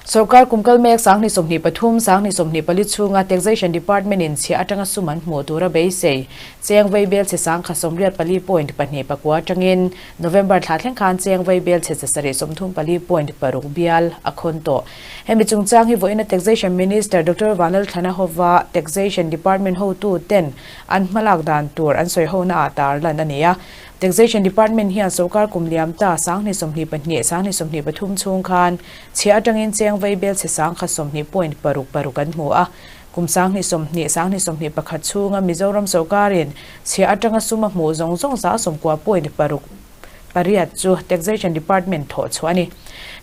Sorkar kum kal mek 2023, 2024 chhunga Taxation Department-in chhiah atanga sum an hmuh tura beisei cheng vei bel chhe 1084 point pahnih pakua atangin November thla thleng khan cheng vei bel chhe 734 point 6 bial a khawn tawh. Hemi chungchang hi vawiina Taxation Minister Doctor Vanlalthlana hova Taxation Department hotu ten an hmalak dan tur an sawi hona ah tarlan a ni a. Taxation Department hian sorkar kum liam ta 2022, 2023 chhung khan chhiah atangin cheng vei bel chhe 1020 point paruk paruk an hmu a. Kum 2020, 2021 chhunga Mizoram sorkarin chhiah atanga sum a hmuh zawng zawng 90 point paruk pariat chu Taxation Department thawh chhuah a ni.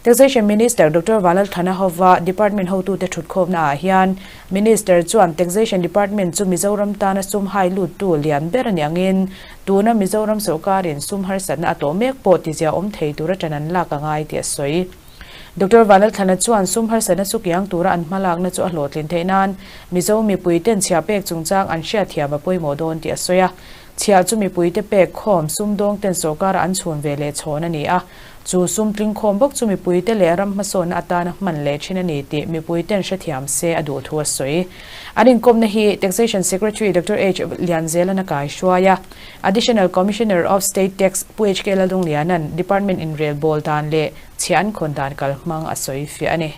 Taxation Minister Doctor Vanlalthlana hova Department hotute thutkhawmna ah hian Minister chuan Taxation Department chu Mizoram tana sum hai luttu lian ber a ni angin tuna Mizoram sorkarin sum harsatna a tawh mek pawh tizia awm thei tura ṭan an lak a ngai tih a sawi. Doctor Vanlalthlana chuan sum harsatna chu kiang tura an hmalakna chu a hlawhtlin theih nan Mizo mipuiten chhiah pek chungchang an hriatthiam a pawimawh dawn tih a sawi a. Chhiah chu mipuite pek khawm sumdawng ten sorkara an chhun ve leh chhawn a ni a. Chu sum tling khawm bawk chu mipuite leh ram hmasawnna atana hman leh thin a ni tih mipuiten hrethiam se a duh thu a sawi. An inkawmna hi Taxation Secretary Doctor H Lianzelan a kaihruai a. Additional Commissioner of State Tax Pu HK Lalungliana'n Department inrel bawl dan leh chhiah an khawn dan kalhmang a sawi fiah a ni.